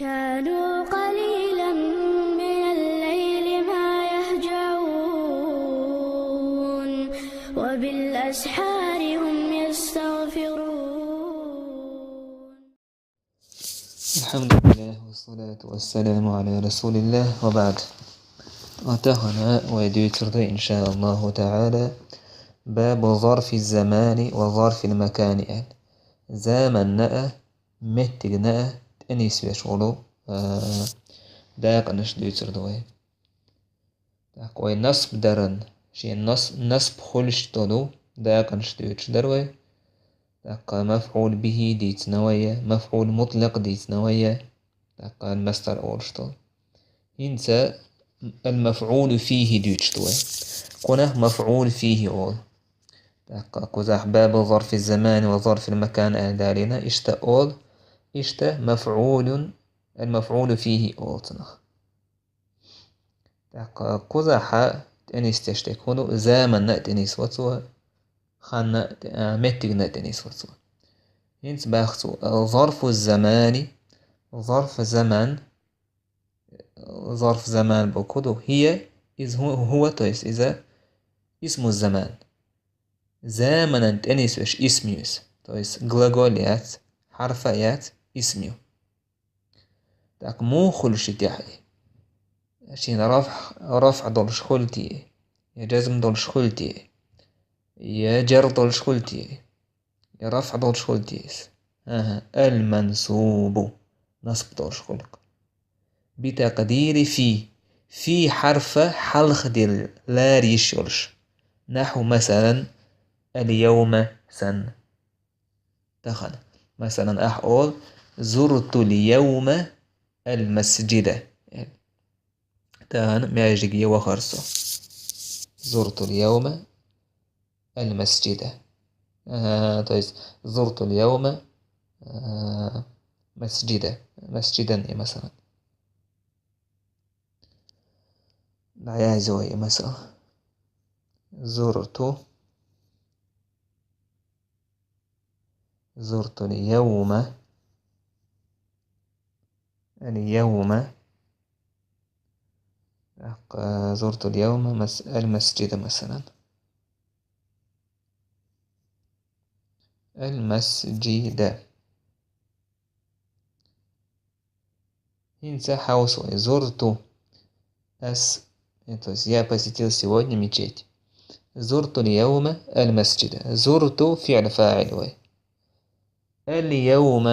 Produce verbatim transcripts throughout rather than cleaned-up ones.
كانوا قليلا من الليل ما يهجعون، وبالأسحار هم يستغفرون. الحمد لله والصلاة والسلام على رسول الله وبعد. Атахана вай дуьйцур ду, иншааллаху таала, باب ظرف الزمان وظرف المكان аьлла. Заманна а, меттигна а тӀе нийсвеш волу, а, дакъанаш дуьйцур ду вай. ТӀаккха вай насб даран, шен нас-, насб хуьлуш долу дакъанаш дуьйцуш дара вай. ТӀаккха мафӀул бихӀи дийцина вай, мафӀул мутлакъ дийцина вай. ТӀаккха масдар олуш долу. ХӀинца ал-мафӀулу фихӀи дуьйцуш ду вай. Кхунах мафӀул фихӀи олу. ТӀаккха кхузахь باب ظرف الزمان وظرف المكان аьлла далийна, иштта олу, иштта мафӀулун, ал-мафӀулу фихӀи олу цунах. ТӀаккха кхузахь тӀе нисдеш дерг хӀун ду? Заманна а тӀе нисво цо, ханна а тӀе-, а, меттигна а тӀе нисво цо. ХӀинца боху цо, а, ظرف الزمان, ظرف زمان, ظرف زمان бохург хӀун ду? هي, иза хӀун, هو, то есть иза اسم الزمان. Заманан тӀе нисвеш исм ю иза. То есть глагол яц, хьарф а яц, исм ю. ТӀаккха муха хуьлу ши тӀехь и? Шена рафӀ, рафӀ долуш хуьлу те, я жазм долуш хуьлу те, я жар долуш хуьлу те, я рафӀ долуш хуьлу те иза? АхӀа, ал-мансубу, насб долуш хуьлу. بتقدير في. في хьарф хьалха дилла лара йиш йолуш. نحو, масалан, اليوم санна. Тахана, масалан, ахь олу: زرت اليوم المسجد. Тахана маьждиге вахара со. زرت اليوم المسجد. А, то есть زرت اليوم, а, مسجدا. مسجدا, я, масалан. ДӀаязйо вай масал. زرت, زرت اليوم, اليوم, а, زرت اليوم مس-, المسجد, масалан. المسجد. ХӀинца хьовса вай. زرت, ас, э, то есть я посетил сегодня мечеть. زرت اليوم المسجد. زرت фиӀл фаӀил вай. اليوم,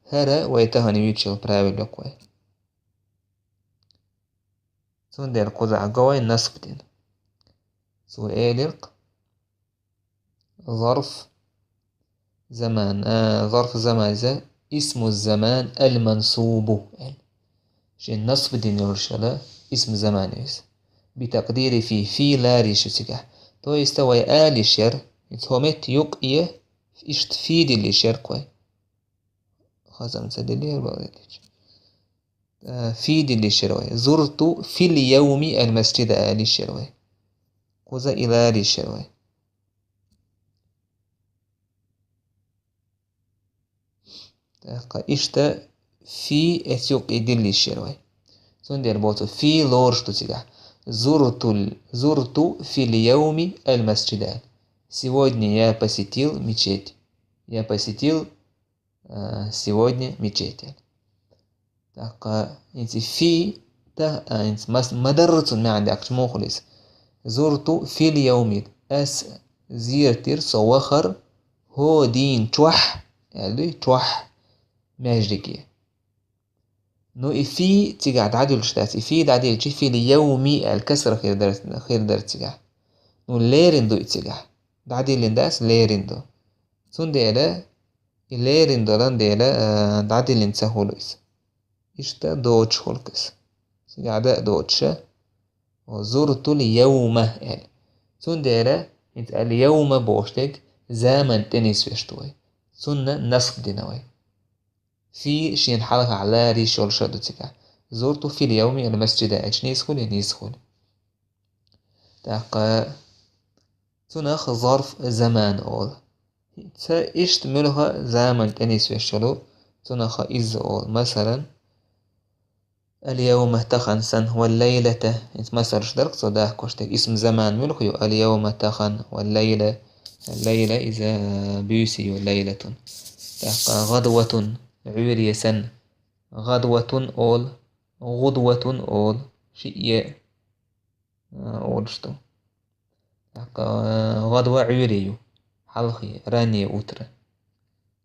хӀара вай тахана юьйцуш йолу правило ю вай. Цундела кхузахь го вай насб дина. Цо элира-кх: ظرف زمان, а, ظرف زمان иза اسم الزمان المنصوب аьлла. Шен насб дина йолуш йолу اسم زمان ю иза. بتقدير في, في лара йиш ю цигахь. То есть вай ала йиш яра, хӀинца хӀокху метте юккъе иштта في дилла йиш яра-кх вай. Хазам ца диллера бакъдерг. Э, في дилла йиш яра вай. زرت في اليوم المسجد ала йиш яра вай. Кхуза и лара йиш яра вай. ТӀаккха иштта في эца юккъе дилла йиш яра вай. Цундела боху цо, في лоруш ду цигахь. زرت ال-, زرت في اليوم المسجد. Сегодня я посетил мечеть. Я посетил, э, сегодня мечеть. ТӀаккха хӀинца في, та-, а, хӀинца мас-, ма-дарра цунна маьӀна даьккхича муха хуьлу иза? زرت في اليوم, ас зиярат дира, со вахара хӀокху дийнахь чохь, аьлла дуй, чохь маьждиге. Ну, и في цигахь дӀадуьллуш дац. И في дӀадиллича في اليوم аьлла касра хир дара, хир дара цигахь. Ну, лерина ду и цигахь. ДӀадиллина дац, лерина ду. Цундела и лерина долан дела, а, дӀадиллина ца хуьлу иза. Иштта доцуш хуьлу иза. Цигахь дан а доцуша, زرت اليوم аьлла. Цундела хӀинца اليوم бохуш дерг заманна тӀе нисвеш ду вай. Цунна насб дина вай. في шена хьалхахь лара йиш йолуш а ду цигахь. زرت في اليوم المسجد аьлча нийса хуьлий, нийса хуьлу. ТӀаккха цунах ظرف زمان олу. Ца иштта муьлха заманна тӀе нисвеш йолу, цунах иза олу. Масалан, اليوم тахан санна, والليلة, иза масалаш дарг цо дахкош дерг. Исм заман муьлха ю? اليوم тахан, والليلة, лайла иза буьйса ю, ليلة. ТӀаккха غدوة, Ӏуьйре санна. غدوة олу, غدوة олу, шиъ е, а, олуш ду. ТӀаккха, а, غدوة Ӏуьйре ю, хьалхе, раннее утро.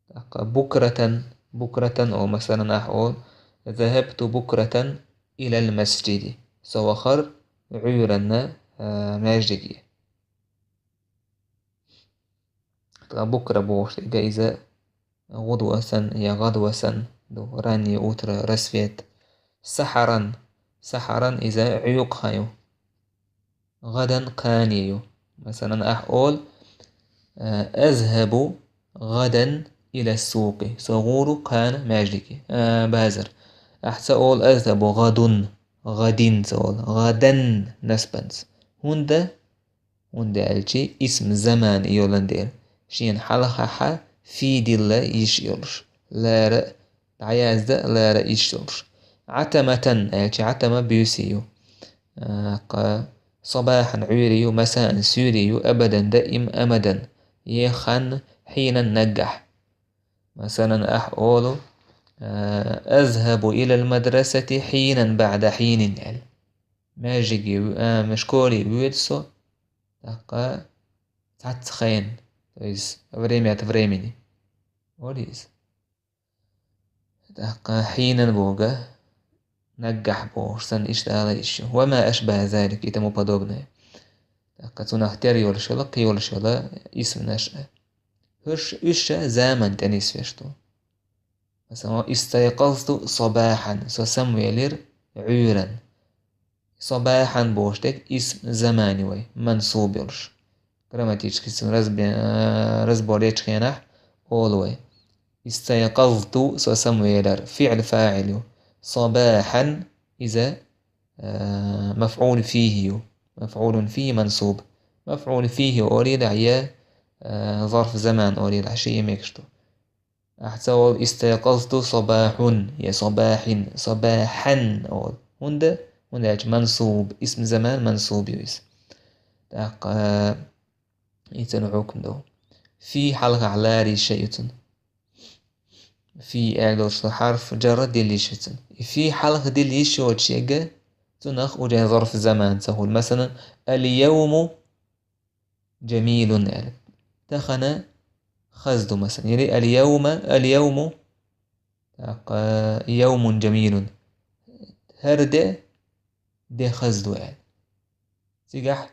ТӀаккха بكرة, بكرة олу, масалан, ахь олу: ذهبت بكرة إلى المسجد. Со вахара Ӏуьйранна, а, маьждиге. ТӀаккха بكرة бохуш дерг иза غدوة санна я غدوة санна ду, раннее утро, рассвет. سحرا, سحرا иза Ӏуьйкъа хан ю. غدا кхане ю. Масалан, ахь олу: а, أذهب غدا إلى السوق. Со гӀур ву кхана маьждиге, а, базар. Ахь ца олу أذهب غد, غد ца олу, غدا насбанца. ХӀунда? ХӀунда аьлча исм заман йолун дела, шена хьалхахьа фи дилла йиш йолуш, лара а дӀаязда, лара а йиш йолуш. عتمة аьлча, عتمة буьйса ю. А, кха, صباحا Ӏуьйре ю, مساء суьйре ю, أبدا даим, أمدا е хан, حينا наггахь. Масалан, ахь олу: а, أذهب إلى المدرسة حينا بعد حين аьлла. Маьждиге ву-, а, школе воьду со, тӀаккха цхьацца хенна, то есть время от времени. Олу иза. ТӀаккха حينا боху, наггахь бохуш санна, иштта ала йиш ю. وما أشبه ذلك и тому подобное. ТӀаккха цунах тера йолуш йолу, кхин йолуш йолу исмаш а. ХӀуш, уьш а заман тӀе нисвеш ду. Масалан, استيقظت صباحا, со самавелира Ӏуьйранна. صباحا бохуш дерг исм заман ю вай, мансуб йолуш. Грамматически цуьнан разбе-, разбор ечу хенахь олу вай: استيقظت, со самавелира, фиъл фаӀил ю. صباحا иза, а, мафӀул фихӀи ю. МафӀулун фихӀи мансуб. МафӀул фихӀи олийла я, а, зарф заман олийла, шиъ мегаш ду. Ахь ца олу استيقظت صباحا я صباحا, صباحا олу. ХӀунда? ХӀунда аьлча мансуб, исм заман мансуб ю иза. ТӀаккха, а, и цуьнан хьукм ду. Фи хьалхахь лара йиш ю цуьнан. Фи аьлла долуш хьарф джарра дилла йиш ю цуьнан. И фи хьалха дилла йиш йоцуш ерг, цунах уже зарф заман ца хуьлу. Масалан, اليوم جميل аьлла. Тахана хаза ду, масалан. Или اليوم, اليوم, тӀаккха يوم جميل. ХӀара де, де хаза ду аьлла. Цигахь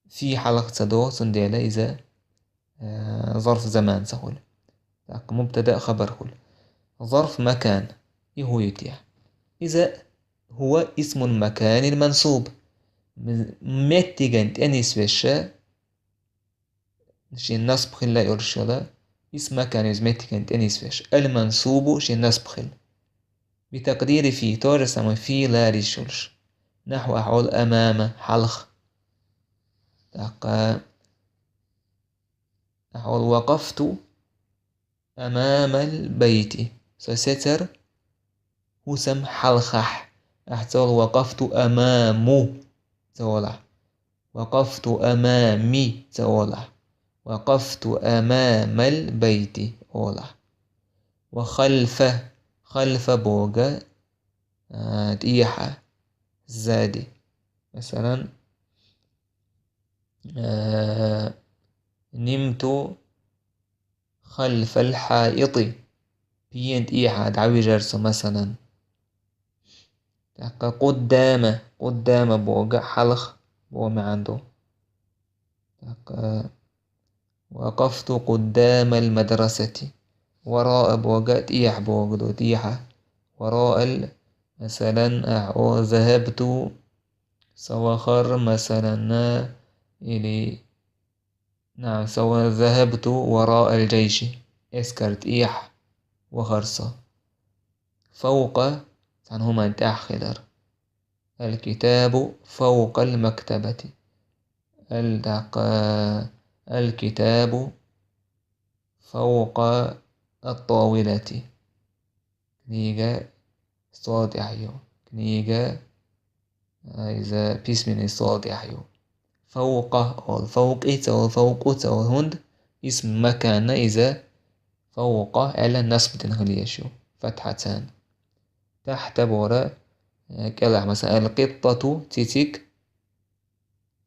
фи хьалха ца догӀу, цундела иза, а, зарф заман ца хуьлу. ТӀаккха мубтада а, хабар хуьлу. Зарф макан, и хӀун ю те? Иза هو اسم المكان المنصوب. М-, меттиган тӀе нисвеш, шен насб хилла йолуш йолу исм макан ю иза, меттиган тӀе нисвеш. المنصوب шен насб хилла. بتقدير في, то же самое في лара йиш йолуш. نحو ахь олу أمام, хьалха. ТӀаккха ахь олу وقفت أمام البيت. Со сецара хӀусам хьалхахь. Ахь ца олу وقفت أمام ца олу ахь. وقفت أمام ца олу ахь. وقفت أمام البيت олу ахь. وخلف, خلف боху, а, тӀехьа, сзади. Масалан, а, نمت خلف الحائط. Пен тӀехьа дӀавижира со, масалан. ТӀаккха قدام, قدام боху хьалха боху маьӀна ду. ТӀаккха وقفت قدام المدرسة. وراء боху тӀехьа боху ду, тӀехьа. وراء ال-, масалан, ахь олу ذهبت, со вахара, масалан, или نعم, со ذهبت وراء الجيش. Эскар тӀехьа вахара со. فوق, цхьана хӀуманна тӀехь хилар. الكتاب فوق المكتبة. Ал-, тӀаккха, الكتاب فوق الطاولة. Книга стол тӀехь ю. книга, а, иза письменный стол тӀехь ю. Фавкъа олу, фавкъи ца олу, фавкъу ца олу, хӀунда исм маканна иза фавкъа аьлла насб дина хила езаш ю, фатхьацан. Тахьта бохура, э, кӀелахь, масалан, ал-къиттату, цициг,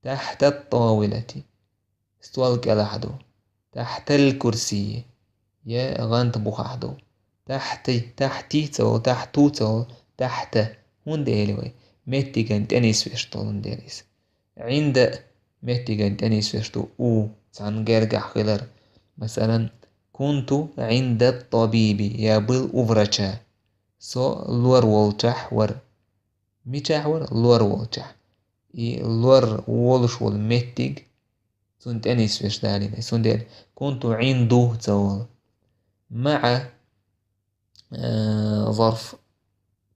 тахьта ат-тавилати, стол кӀелахь ду, тахьтал курсийи, я гӀанта бухахь ду. Тахьти, тахьти ца олу, тахьту ца олу, тахьта. ХӀунда элира вай? Меттиган тӀе нисвеш долун дела иза. ГӀинда меттиган тӀе нисвеш ду у, цхьана гергахь хилар. Масалан, кунту гӀинда ат-табиби, я был у врача. Со лор волчохь вара. Мичахь вара? Лор волчохь. И лор волуш волу меттиг цунна тӀе нисвеш далийна. Цундела кунту гӀинду ца олу. МаӀа, э, зарф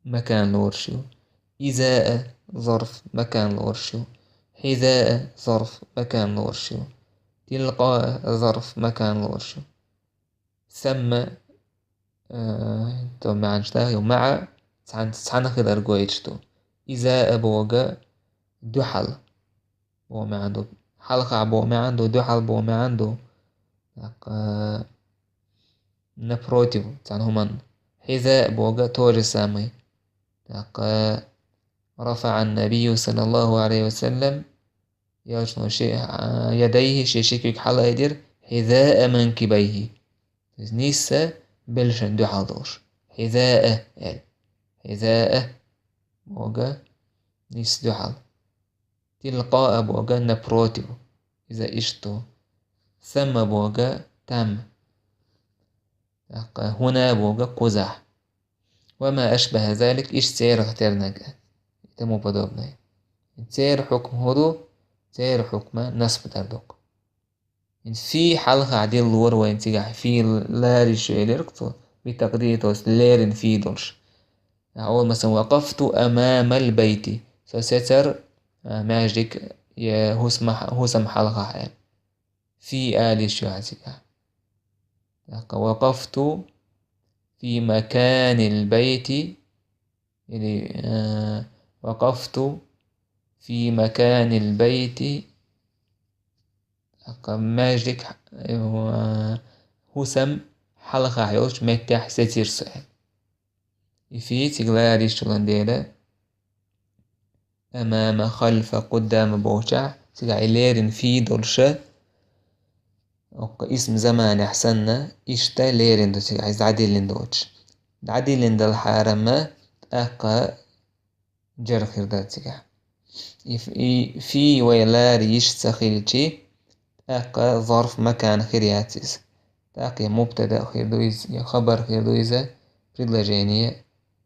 макан лоруш ю. Изаа зарф макан лоруш ю. Хьизаа зарф макан лоруш ю. Тилкъаа зарф макан лоруш ю. Самма, э, то маьӀнаш да, ю маӀа цхьаьна, цхьаьна хилар гойтуш ду. Изаа боху дуьхьал боху маьӀна ду. Хьалха боху маьӀна ду, дуьхьал боху маьӀна ду. ТӀаккха напротив цхьана хӀуманна. Хьизаа боху то же самое. ТӀаккха рафаӀа ан-набийю саллаллаху гӀалайхи ва саллам, элчано ши, а, ядайхи, шен ши куьг хьалаайдира, хьизаа манкибайхи. То есть нисса белшан дуьхьал долуш. Хьизаа аьлла. Хьизаа боху нисса дуьхьал. Тилкъаа боху напротив. Иза иштта. Самма боху там. ТӀаккха хӀуна боху кхузахь. Ва ма ашбаха залик, иштта церах тернаг. И тому подобное. Церан хьукма хӀун ду? Церан хьукма насб дар ду. Фи хьалха диллора вайн цигахь, фи лариш велира цо, би такъдир, то есть леррина фи долуш. Ахьа олу, масалан, вакъафту амамал байти. Со сецара, а, маьждиг я хӀусма-, хӀусам хьалха аьлла. Фи алиш ю хьан цигахь. ТӀаккха вакъафту фи маканил байти, или, э, вакъафту фи маканил байти, тӀаккха маьждиг, э, хӀусам хьалха йолчу меттехь сецира со аьлла. И фи цига лариш йолун дела, амама, халфа, къуддама бохучохь, цигахь и леррина фи долуша, оккха исм заманехь санна, иштта леррина ду цигахь, иза дӀадиллина доцуш. ДӀадиллина далхьарама, тӀаккха джар хир дара цигахь. И ф-, и фи вай лара йиш ца хилчи, тӀаккха зарф макан хир яц иза. ТӀаккха я мубтада хир ду иза, я хабар хир ду иза, предложение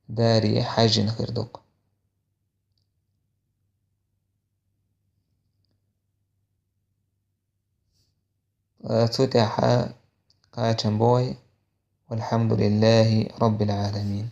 даре хьаьжжина хир ду-кх. Цу тӀехь кхачам бой. Валхьамдулиллахи Раббил Ӏаламин.